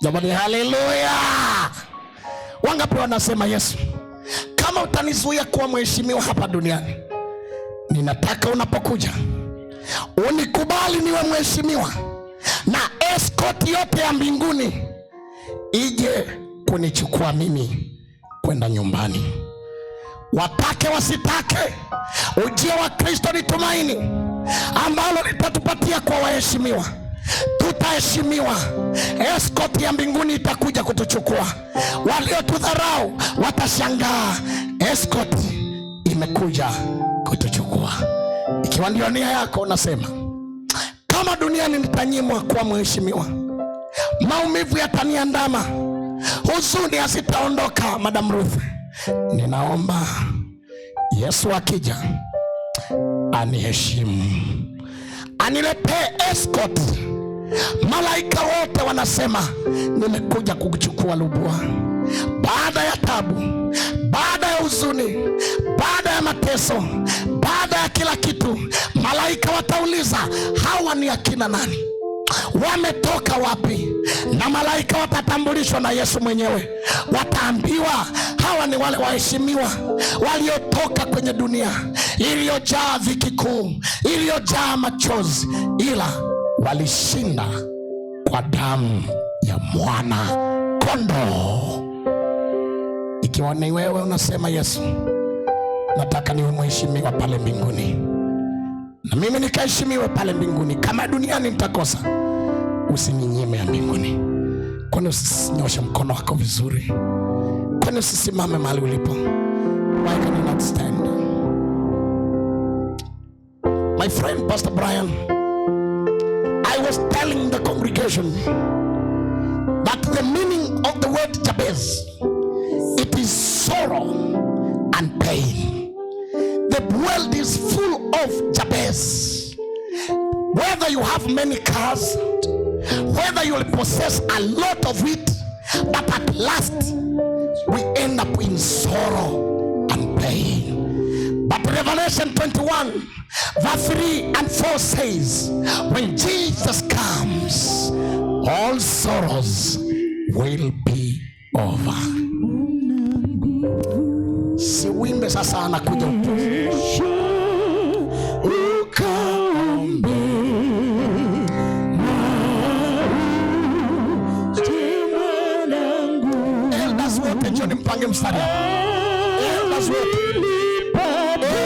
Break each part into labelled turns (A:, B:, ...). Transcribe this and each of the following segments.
A: Jamani, haleluya! Wangapi wanasema, Yesu, kama utanizuia kuwa mheshimiwa hapa duniani, ninataka unapokuja unikubali niwe mheshimiwa na escort yote ya mbinguni ije kunichukua mimi kwenda nyumbani. Watake wasitake, ujio wa Kristo ni tumaini ambalo litatupatia kwa waheshimiwa. Tutaheshimiwa, escort ya mbinguni itakuja kutuchukua. Waliotudharau watashangaa, escort imekuja kutuchukua. Ikiwa ndio nia yako, unasema kama duniani nitanyimwa kuwa mheshimiwa, maumivu yataniandama, huzuni hazitaondoka. Madam Ruth, ninaomba Yesu akija aniheshimu, aniletee escort. Malaika wote wanasema, nimekuja kukuchukua Lubwa. Baada ya tabu, baada ya huzuni, baada ya mateso, baada ya kila kitu, malaika watauliza, hawa ni akina nani? Wametoka wapi? Na malaika watatambulishwa na Yesu mwenyewe. Wataambiwa hawa ni wale waheshimiwa waliotoka kwenye dunia iliyojaa dhiki kuu, iliyojaa machozi, ila walishinda kwa damu ya mwana kondoo. Ikiwa ni wewe unasema, Yesu, nataka niwe mheshimiwa pale mbinguni, na mimi nikaheshimiwe pale mbinguni. Kama duniani nitakosa, usininyime ya mbinguni. Kwani usinyoshe mkono wako vizuri? Kwani usisimame mahali ulipo? Why can you not stand? My friend Pastor Brian, I was telling the congregation that the meaning of the word Jabez, it is sorrow and pain. The world is full of Jabez. Whether you have many cars, whether you will possess a lot of it, but at last we end up in sorrow and pain. But Revelation 21, verse 3 and 4 says, when Jesus comes, all sorrows will be over. Si uimbe sasa, anakuja upesi.
B: Ukaombe na uje mwanangu.
A: Elders wote njoni mpange mstari hapa. Elders wote.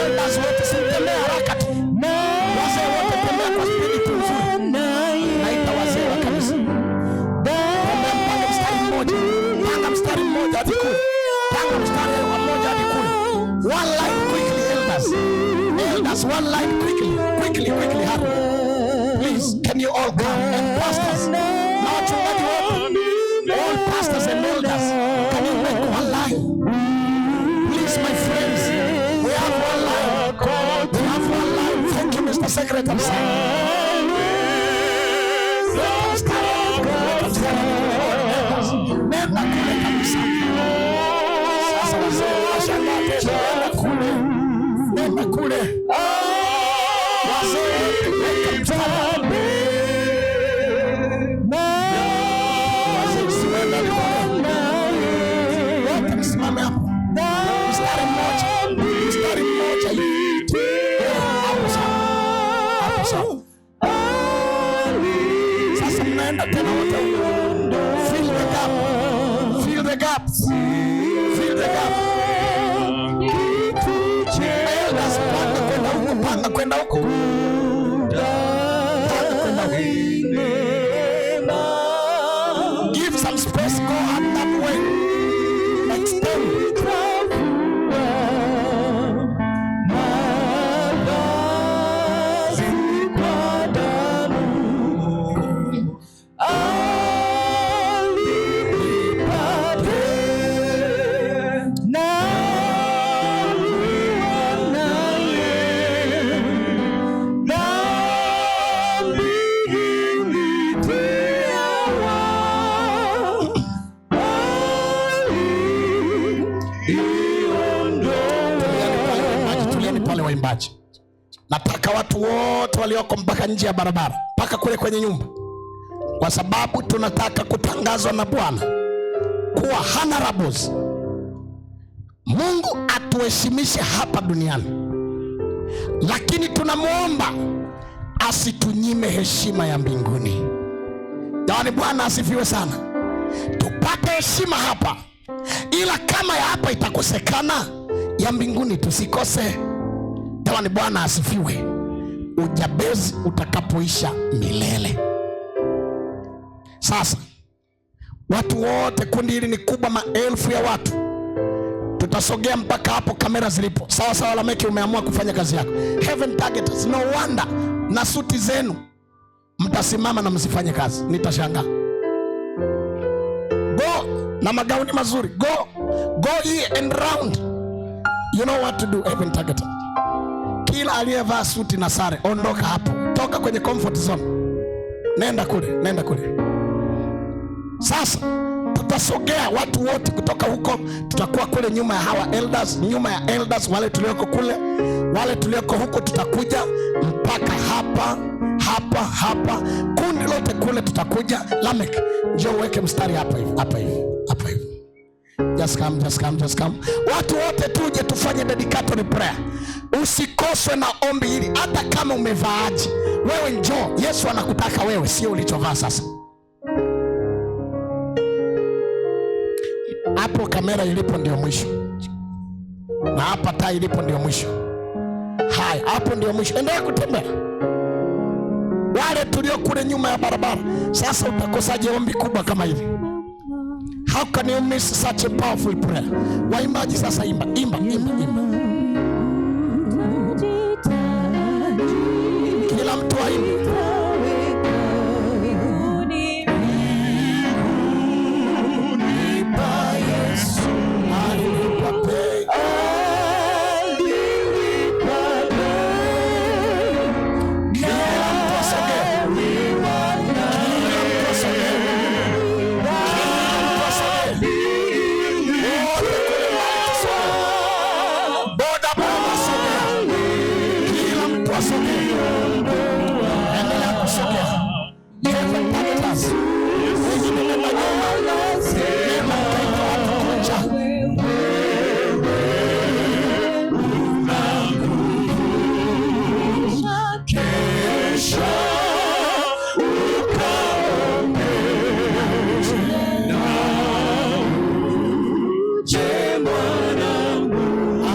A: Elders wote, si mtembee haraka tu. Wazee wote, tembea kwa spidi tu nzuri. Naita wazee wa kanisa. Tembea, mpange mstari mmoja. Panga mstari mmoja hadi kule. Panga mstari mmoja hadi kule. One line quickly, elders. Elders, one line quickly. Quickly, quickly, hurry. Please, can you all come? And pastors. Na wachungaji wote. All pastors and elders. Can you make one line? Please, my friends. We have one line. We have one line. Thank you, Mr. Secretary, sir. Weka mstari hapo, weka mstari hapo. Nenda kule kabisa. Sasa wazee wanashangaa tena, nenda kule. Nenda kule. Wazee wote, weka mstari hapo. Wazee, si mwende kule. Wote msimame hapo. Mstari mmoja. Mstari mmoja hivi. Eh, hapo sawa. Hapo sawa. Sasa mnaenda tena wote huko. Fill the gap. Fill the gaps. Fill the gap. Elders, panga kwenda huko, panga kwenda huko. Panga kwenda huko. Give some space, go up that way. Extend.
B: Mavazi kwa damu alilipa na naye dhambi ilitiawa
A: Tulieni pale waimbaji, tulieni pale waimbaji. Nataka watu wote walioko mpaka nje ya barabara, mpaka kule kwenye nyumba, Kwa sababu tunataka kutangazwa na Bwana kuwa honorables. Mungu atuheshimishe hapa duniani, lakini tunamwomba asitunyime heshima ya mbinguni. Jamani, Bwana asifiwe sana. Tupate heshima hapa, ila kama ya hapa itakosekana, ya mbinguni tusikose. Jamani, Bwana asifiwe. Ujabezi utakapoisha milele. Sasa watu wote, kundi hili ni kubwa, maelfu ya watu, tutasogea mpaka hapo kamera zilipo. Sawa sawa, Lameki, umeamua kufanya kazi yako. Heaven Targeters, no wonder na suti zenu mtasimama na msifanye kazi, nitashangaa. Go na magauni mazuri, go go here and round, you know what to do. Heaven Targeters, kila aliyevaa suti na sare, ondoka hapo, toka kwenye comfort zone, nenda kule, nenda kule. Sasa tutasogea watu wote kutoka huko, tutakuwa kule nyuma ya hawa elders, nyuma ya elders wale tulioko kule, wale tulioko huko, tutakuja mpaka hapa hapa hapa, kundi lote kule tutakuja. Lamek, njoo uweke mstari hapa hivi, hapa hivi, hapa hivi. Just come, just come, just come. Watu wote tuje tufanye dedicatory prayer. Usikoswe na ombi hili, hata kama umevaaje. Wewe njoo, Yesu anakutaka wewe, sio ulichovaa sasa. Hapo kamera ilipo ndio mwisho, na hapa taa ilipo ndio mwisho. Haya, hapo ndio mwisho. Endelea kutembea. Wale tulio kule nyuma ya barabara, sasa utakosaje ombi kubwa kama hivi? How can you miss such a powerful prayer? Waimbaji sasa, imba imba imba imba, kila mtu aimbe. Alilipa bei. Kila mtu asogee. Kila mtu asogee. Kila mtu asogee. Wote kule mbali tusogee. Boda boda sogea. Kila mtu asogee. Endelea kusogea. Heaven Targeters. Wengine nenda nyuma. Nenda mkaite watu kuja.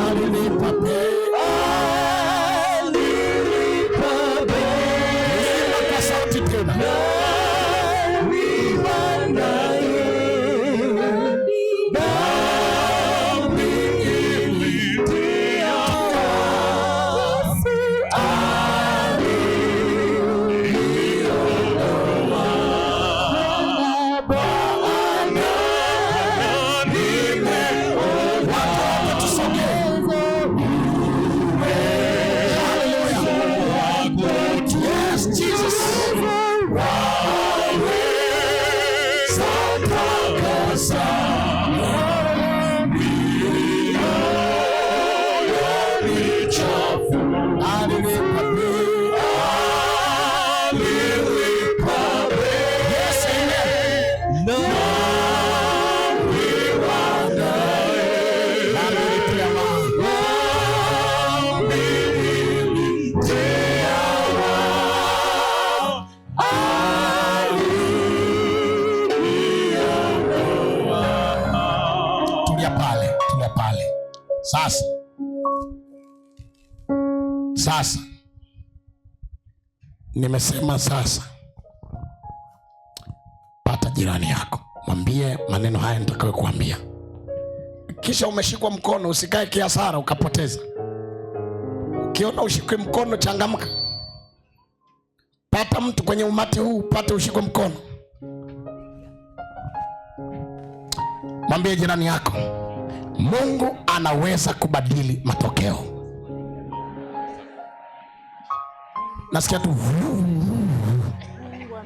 A: Alilipa bei. Imba kwa sauti tena. Watu wote tusogee. Hallelujah. Yes, Jesus. Alilipa bei. Yes, amen. Dhambi ilitia wa. Tulia pale, tulia pale. Sasa sasa nimesema sasa, pata jirani yako, mwambie maneno haya nitakayokuambia. Kisha umeshikwa mkono, usikae kiasara ukapoteza. Ukiona ushikwe mkono, changamka. Pata mtu kwenye umati huu, pate ushikwe mkono. Mwambie jirani yako, Mungu anaweza kubadili matokeo. Nasikia tu vuu.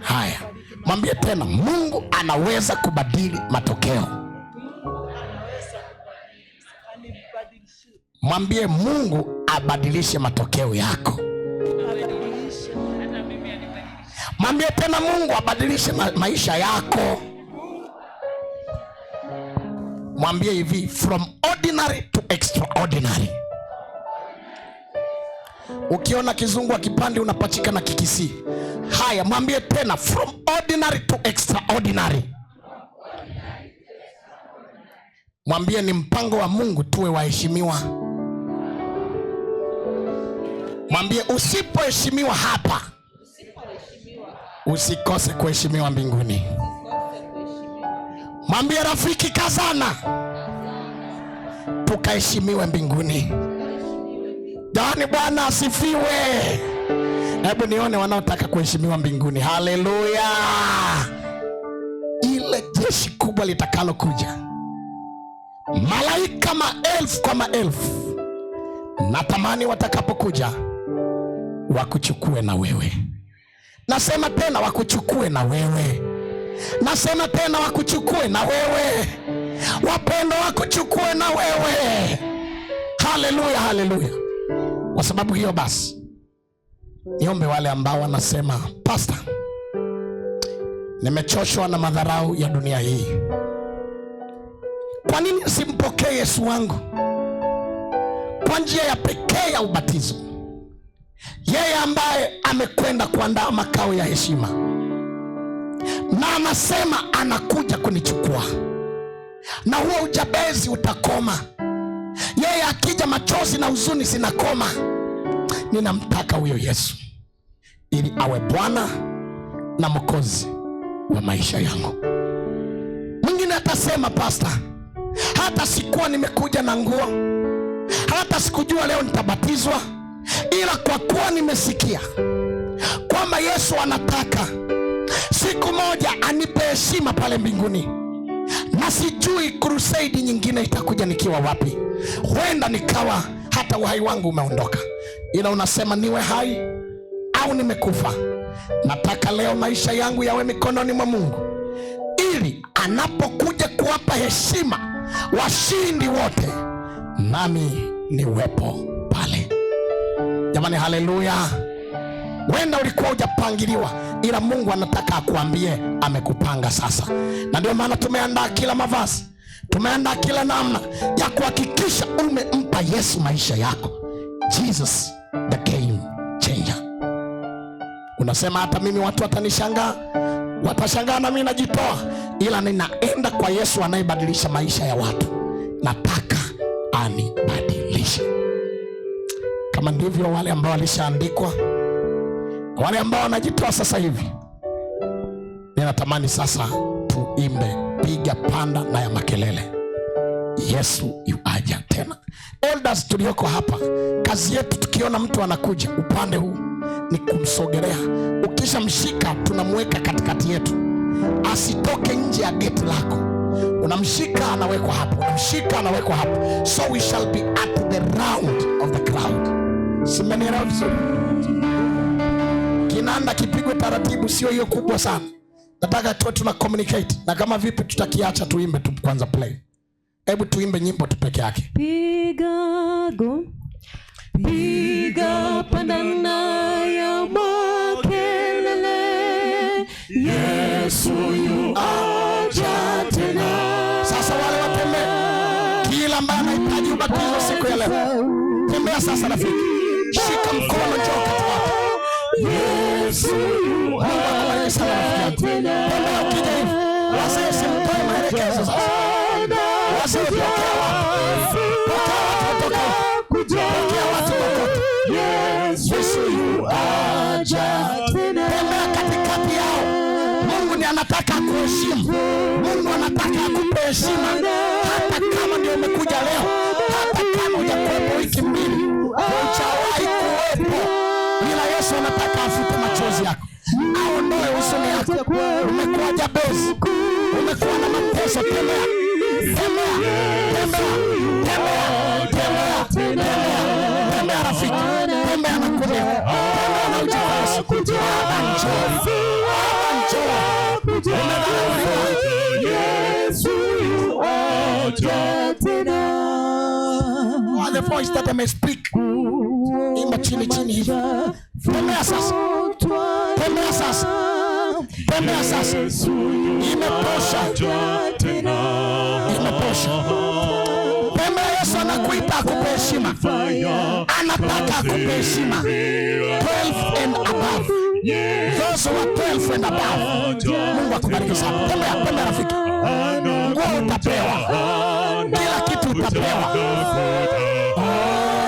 A: Haya, mwambie tena, Mungu anaweza kubadili matokeo. Mwambie Mungu abadilishe matokeo yako. Mwambie tena Mungu abadilishe maisha yako. Mwambie hivi, from ordinary to extraordinary. Ukiona kizungu akipandi unapachika na Kikisii. Haya, mwambie tena, from ordinary to extraordinary. Mwambie ni mpango wa Mungu tuwe waheshimiwa. Mwambie usipoheshimiwa hapa, usikose kuheshimiwa mbinguni. Mwambie rafiki, kazana tukaheshimiwe mbinguni. Jamani, Bwana asifiwe. Hebu nione wanaotaka kuheshimiwa mbinguni. Haleluya! Ile jeshi kubwa litakalokuja, malaika maelfu kwa maelfu, natamani watakapokuja wakuchukue na wewe. Nasema tena wakuchukue na wewe. Nasema tena wakuchukue na wewe. Wapendwa, wakuchukue na wewe. Haleluya, haleluya. Kwa sababu hiyo basi, niombe wale ambao wanasema, Pastor, nimechoshwa na madharau ya dunia hii. Kwa nini simpokee Yesu wangu kwa njia ya pekee ya ubatizo? Yeye ambaye amekwenda kuandaa makao ya heshima na anasema anakuja kunichukua, na huo ujabezi utakoma. Yeye akija, machozi na huzuni zinakoma. Ninamtaka huyo Yesu ili awe Bwana na Mwokozi wa maisha yangu. Mwingine atasema, Pastor, hata sikuwa nimekuja na nguo, hata sikujua leo nitabatizwa, ila kwa kuwa nimesikia kwamba Yesu anataka siku moja anipe heshima pale mbinguni, na sijui crusade nyingine itakuja nikiwa wapi, huenda nikawa hata uhai wangu umeondoka, ila unasema niwe hai au nimekufa, nataka leo maisha yangu yawe mikononi mwa Mungu, ili anapokuja kuwapa heshima washindi wote, nami niwepo pale. Jamani, haleluya! Wenda ulikuwa hujapangiliwa, ila Mungu anataka akuambie amekupanga sasa. Na ndio maana tumeandaa kila mavazi, tumeandaa kila namna ya kuhakikisha umempa Yesu maisha yako. Jesus the game changer. Unasema hata mimi watu watanishangaa, watashangaa na mimi najitoa, ila ninaenda kwa Yesu anayebadilisha maisha ya watu. Nataka anibadilishe. Kama ndivyo, wale ambao walishaandikwa, wale ambao wanajitoa sasa hivi, ninatamani sasa tuimbe piga panda na ya makelele, Yesu yuaja tena. Elders tulioko hapa, kazi yetu tukiona mtu anakuja upande huu ni kumsogelea. Ukishamshika tunamweka katikati yetu, asitoke nje ya geti lako. Unamshika anawekwa hapo, unamshika anawekwa hapo, so we shall be at the round of the crowd. Si mmenielewa vizuri? Kinanda kipigwe taratibu, sio hiyo kubwa sana. Nataka tuwe tuna communicate, na kama vipi tutakiacha tuimbe tu kwanza play. Hebu tuimbe nyimbo tu peke yake.
B: Piga go, piga panda na ya makelele, Yesu yuaja tena.
A: Sasa wale watembee, kila ambaye anahitaji ubatizo siku ya leo, tembea sasa rafiki, shika mkono, njoo katikati.
B: Yesu
A: Mungu akubariki sana rafiki yangu. Tembea ukija hivi, wazee simtoe maelekezo sasa. Wazee pokea watu, pokea watu kutoka huko, pokea watu kokote.
B: Yesu yuaja tena.
A: Tembea katikati yao. Mungu ni anataka akuheshimu. Mungu anataka akupe heshima, hata kama ndio umekuja leo, hata kama hujakuwepo wiki mbili, hujawahi kuwepo, ila Yesu anataka afute machozi yako, aondoe huzuni yako. Umekuwa jabezi, umekuwa na mateso. Tembea, tembea, tembea, tembea, tembea, tembea, tembea rafiki, tembea na kulia, tembea na uje kwa Yesu. Baba njoo, Baba njoo, umedharauliwa.
B: Yesu yuaja tena.
A: You are the voice that I may speak. Imba chini chini hivi. Tembea sasa. Tembea sasa. Tembea sasa. Imetosha. Imetosha. Tembea, Yesu anakuita akupe heshima. Anataka akupe heshima. 12 and above. Those who are 12 and above. Mungu akubariki sana. Tembea, tembea rafiki. Nguo utapewa. Kila kitu utapewa.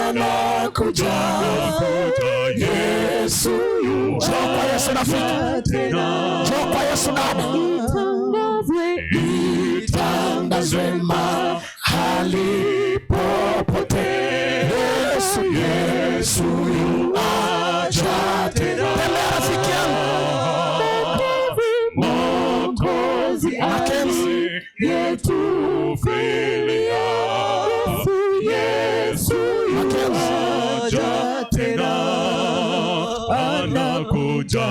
A: Anakuja. Yesu. Njoo kwa Yesu rafiki. Njoo kwa Yesu dada. Itangazwe mahali popote. Yesu, Yesu yuaja tena. Tembea rafiki yangu. Mackenzie. Mackenzie.
B: Anakuja,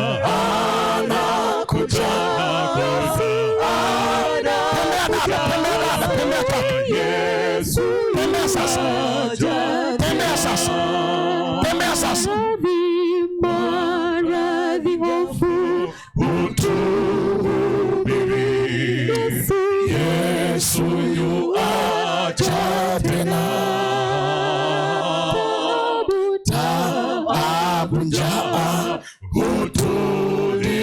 A: Anakuja. Tembea dada, tembea dada, tembea kaka.
B: Yesu
A: Tembea sasa. Tembea sasa. Tembea sasa.
C: Maradhi, hofu,
B: hutuhubiri.
A: Yesu yuaja tena. Taabu, njaa, hutulilia.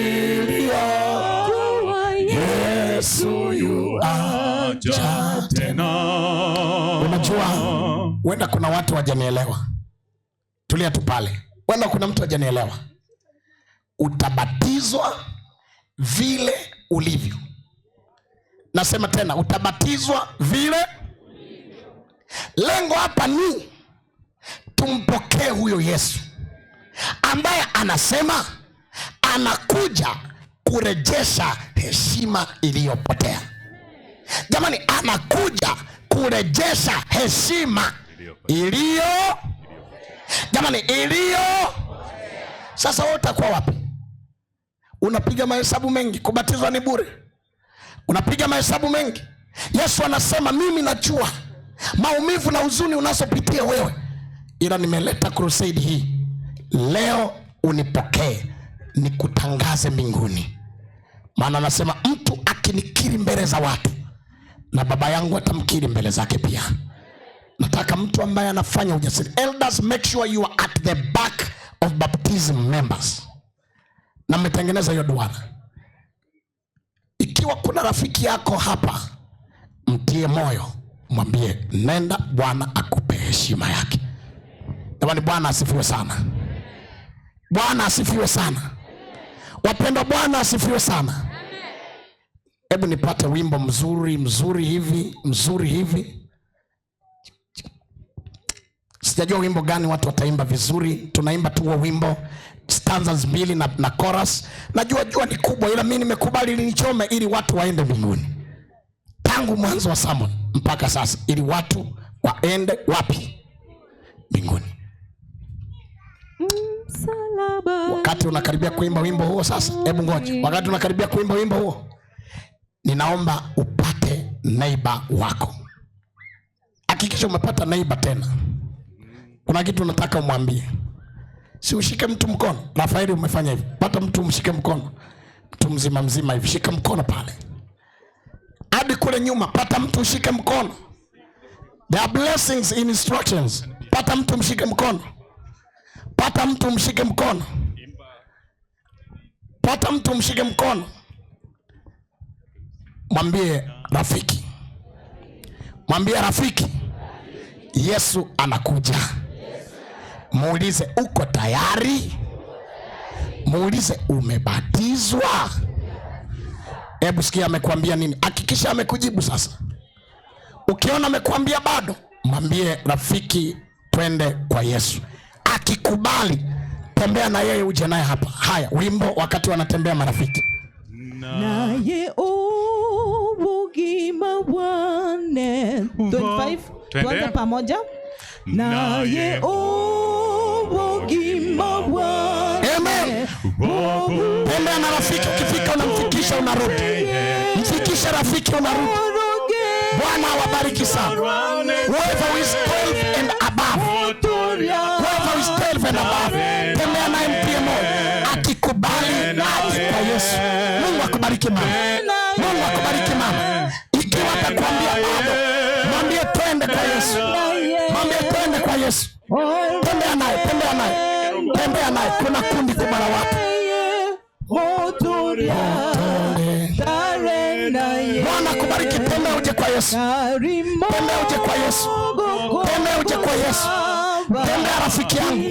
A: Yesu yuaja
B: tena.
A: Unajua, huenda kuna watu hawajanielewa. Tulia tu pale. Huenda kuna mtu hajanielewa. Utabatizwa vile ulivyo. Nasema tena, utabatizwa vile. Lengo hapa ni tumpokee huyo Yesu ambaye anasema anakuja kurejesha heshima iliyopotea. Jamani, anakuja kurejesha heshima iliyo, jamani, iliyo. Sasa wewe utakuwa wapi? Unapiga mahesabu mengi. Kubatizwa ni bure, unapiga mahesabu mengi. Yesu anasema mimi najua maumivu na huzuni unazopitia wewe, ila nimeleta crusade hii leo, unipokee nikutangaze mbinguni. Maana anasema mtu akinikiri mbele za watu, na Baba yangu atamkiri mbele zake pia. Nataka mtu ambaye anafanya ujasiri. Elders, make sure you are at the back of baptism members, na mmetengeneza hiyo duara. Ikiwa kuna rafiki yako hapa, mtie moyo, mwambie nenda, Bwana akupe heshima yake. Jamani, Bwana asifiwe sana. Bwana asifiwe sana. Wapendwa, Bwana asifiwe sana. Hebu nipate wimbo mzuri mzuri hivi, mzuri hivi. Sijajua wimbo gani watu wataimba vizuri. Tunaimba tu huo wimbo stanzas mbili na chorus. Najua jua ni kubwa, ila mimi nimekubali ili nichome ili watu waende mbinguni. Tangu mwanzo wa sermon mpaka sasa, ili watu waende wapi? Mbinguni.
C: Msalaba.
A: Wakati unakaribia kuimba wimbo huo sasa, hebu ngoja. Wakati unakaribia kuimba wimbo huo, ninaomba upate neighbor wako. Hakikisha umepata neighbor tena. Kuna kitu nataka umwambie. Si ushike mtu mkono. Rafaeli, umefanya hivi. Pata mtu umshike mkono. Mtu mzima mzima hivi, shika mkono pale. Hadi kule nyuma, pata mtu ushike mkono. There are blessings in instructions. Pata mtu mshike mkono. Pata mtu mshike mkono. Pata mtu mshike mkono. Mwambie rafiki. Mwambie rafiki, Yesu anakuja. Muulize uko tayari? Muulize umebatizwa? Hebu sikia amekuambia nini. Hakikisha amekujibu sasa. Ukiona amekuambia bado, mwambie rafiki, twende kwa Yesu. Akikubali, tembea na yeye uje naye hapa. Haya, wimbo wakati wanatembea marafiki.
C: Naye ubugima bwane. 25.
B: Twende.
C: Tuanze pamoja. Naye ubugima bwane.
A: Amen. Tembea na rafiki, ukifika unamfikisha, unarudi. Mfikishe rafiki, unarudi. Bwana awabariki sana. Whoever is 12 and above. Whoever is 12 and above. Tembea naye mtie moyo. Akikubali aje kwa Yesu. Mungu akubariki. akubariki mama. Mungu akubariki mama. Ikiwa atakwambia bado, mwambie twende kwa Yesu. Mwambie twende kwa Yesu. Tembea naye, tembea naye, tembea naye. Kuna kundi kubwa la watu. Bwana akubariki. Tembea uje kwa Yesu. Tembea uje kwa Yesu. Tembea uje kwa Yesu. Tembea rafiki yangu.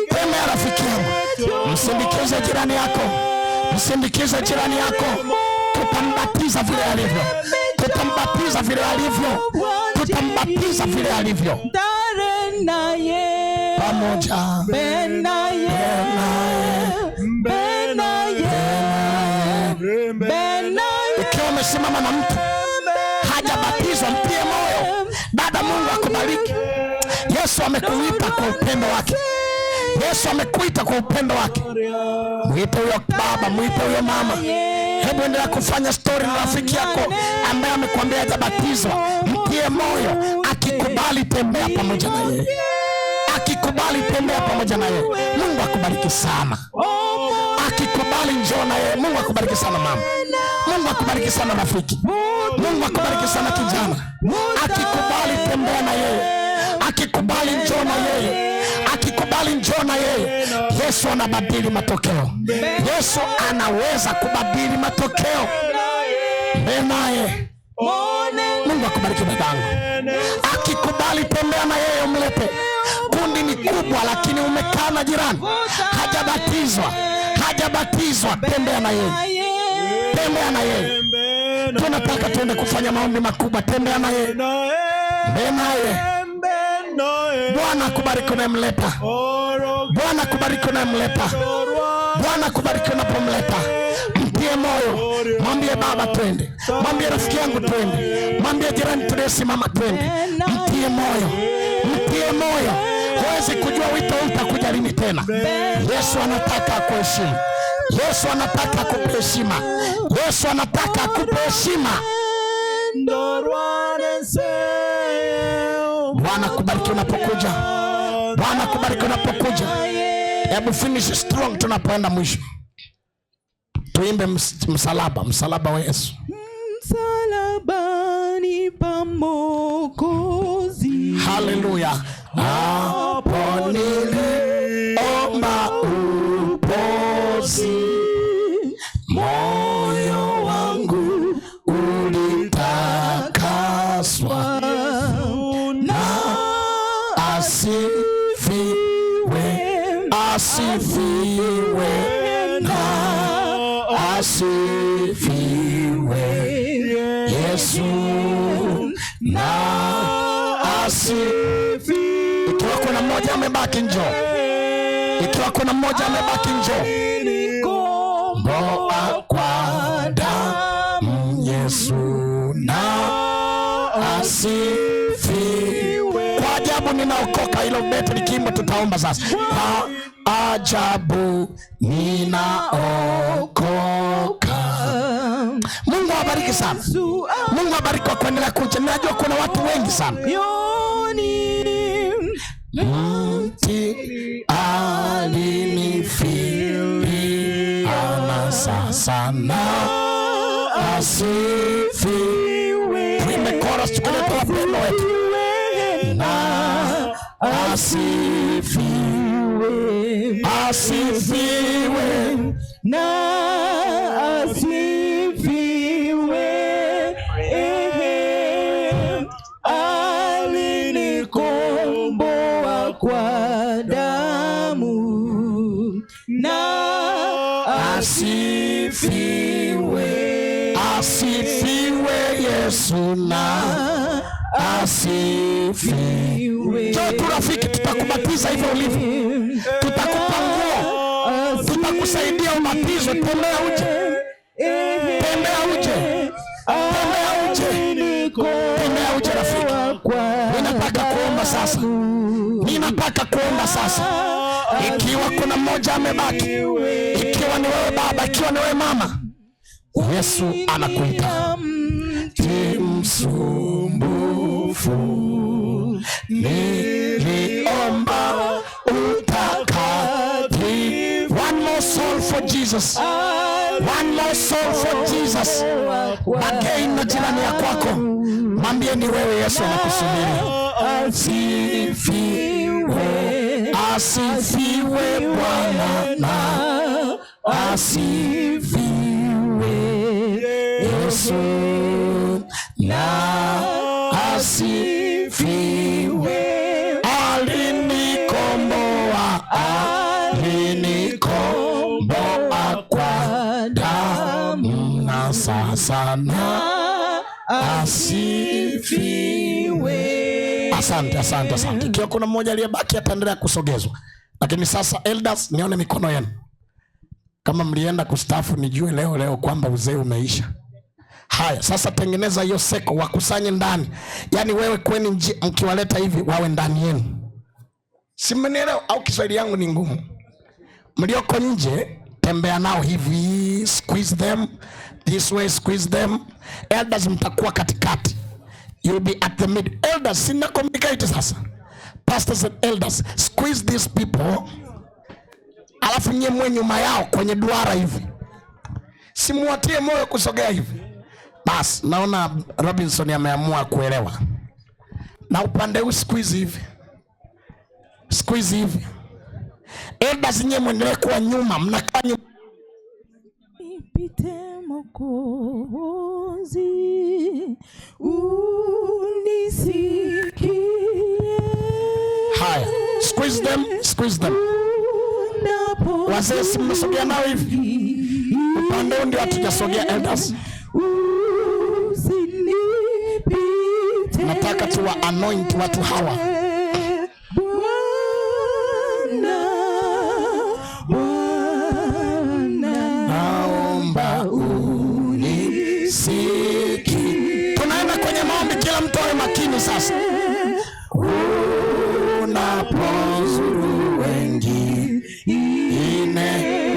A: Tembea rafiki yangu. Msindikize jirani yako. Msindikize jirani yako. Tutambatiza vile alivyo. Tutambatiza vile alivyo. Tutambatiza vile alivyo. Pamoja. Ikiwa umesimama na mtu hajabatizwa, mtie moyo. Dada, Mungu akubariki. Yesu amekuita kwa upendo wake. Yesu amekuita kwa upendo wake. Mwite huyo baba, mwite huyo mama. Hebu endelea kufanya story na rafiki yako ambaye amekwambia hajabatizwa. Mtie moyo. Akikubali, tembea pamoja na yeye. Akikubali, tembea pamoja na yeye. Mungu akubariki sana. Akikubali, njoo na yeye. Mungu akubariki sana mama. Mungu akubariki sana rafiki. Mungu akubariki sana kijana. Akikubali, tembea na yeye. Akikubali, njoo na yeye. Akikubali, njoo na yeye. Yesu anabadili matokeo. Yesu anaweza kubadili matokeo. Mbele naye. Mungu akubariki dadangu. Akikubali, tembea na yeye, umlete. Kundi ni kubwa, lakini umekaa na jirani hajabatizwa, hajabatizwa. Tembea na yeye, tembea na yeye. Tunataka tuende kufanya maombi makubwa. Tembea na yeye, tembea naye. Bwana akubariki unayemleta. Bwana akubariki unayemleta. Bwana akubariki unapomleta. Mtie moyo, mwambie baba twende, mwambie rafiki yangu twende, mwambie jirani tuliyesimama twende. Mtie moyo, mtie moyo. Huwezi kujua wito utakuja lini tena. Yesu anataka akuheshimu. Yesu anataka akupe heshima. Yesu anataka akupe heshima. Bwana kubariki unapokuja. Bwana kubariki unapokuja. Hebu finish strong tunapoenda mwisho. Tuimbe msalaba, msalaba wa Yesu.
C: Msalabani pa Mwokozi.
A: Haleluya. Hapo niliomba upozi, moyo wangu ulitakaswa, na asifiwe, asifiwe, na asifiwe Yesu, na asifiwe. Ikiwa kuna mmoja amebaki njoo. Ikiwa kuna mmoja amebaki njoo. Mboa kwa damu Yesu na asifiwe. Kwa ajabu ninaokoka. Hilo beti likiimba tutaomba sasa. Kwa ajabu ninaokoka. Mungu awabariki sana. Mungu awabariki kwa kuendelea kuja. Ninajua kuna watu wengi sana. Mti alinifilia na sasa na asifiwe. Tuimbe chorus tukileta wapendwa wetu. Na asifiwe, asifiwe,
C: na asifiwe. Alinikomboa kwa damu, na
A: asifiwe, asifiwe Yesu na asifiwe. Njoo tu rafiki, tutakubatiza hivyo ulivyo, tutakupa nguo, tutakusaidia ubatizwe. Tembea uje, tembea uje, tembea uje, tembea uje rafiki. Ninataka kuomba sasa, ninataka kuomba sasa. Ikiwa kuna mmoja amebaki, ikiwa ni wewe baba, ikiwa ni wewe mama, Yesu anakuita. Msumbufu, niliomba utakatifu. One more soul for Jesus. One more soul for Jesus. Again na jirani ya kwako, mwambie ni wewe Yesu anakusubiri. Asifiwe, asifiwe Bwana na asifiwe Yesu na asifiwe. Alinikomboa, alinikomboa kwa damu na sasa na asifiwe. Asante, asante, asante. Ikiwa kuna mmoja aliyebaki ataendelea kusogezwa, lakini sasa elders, nione mikono yenu kama mlienda kustafu, nijue leo leo kwamba uzee umeisha. Haya, sasa tengeneza hiyo circle, wakusanye ndani. Yaani wewe kweni nje, mkiwaleta hivi wawe ndani yenu. Si mmenielewa au Kiswahili yangu ni ngumu? Mlioko nje tembea nao hivi, squeeze them this way, squeeze them. Elders mtakuwa katikati, you'll be at the middle. Elders, sina communicate sasa. Pastors and elders, squeeze these people, alafu nyie mwe nyuma yao kwenye duara hivi, simuwatie moyo kusogea hivi. Bas, naona Robinson ameamua kuelewa. Na upande huu squeeze hivi, squeeze hivi. Elders nyie mwendelee kuwa nyuma, mnakaa nyuma.
C: Nipite Mwokozi, unisikie.
A: Haya, squeeze them, squeeze them.
C: Unapo
A: Wazee si mmesogea nao hivi? Upande huu ndio hatujasogea elders.
C: Usinipite.
A: Nataka tuwa anoint watu hawa.
C: Bwana, Bwana,
A: Naomba unisiki. Tunaenda kwenye maombi, kila mtu awe makini sasa. Unapozuru wengine,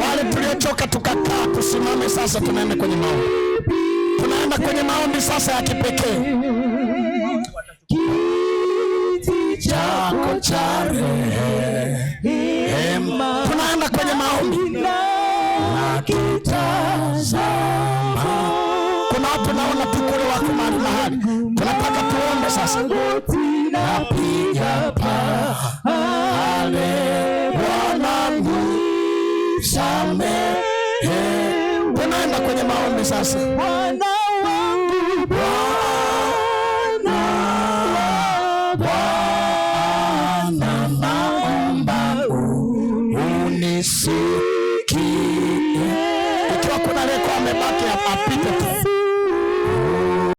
A: wale tuliochoka tukakaa, tusimame sasa, tunaenda kwenye maombi. Tunaenda kwenye maombi sasa ya kipekee.
C: Kiti
A: Chako cha rehema. Tunaenda kwenye maombi
C: na
A: kitazama. Kuna watu naona tu kule wako mahali mahali, tunataka tuombe sasa. Napiga pale, Bwana nisamehe. Tunaenda kwenye maombi sasa.
C: Bwana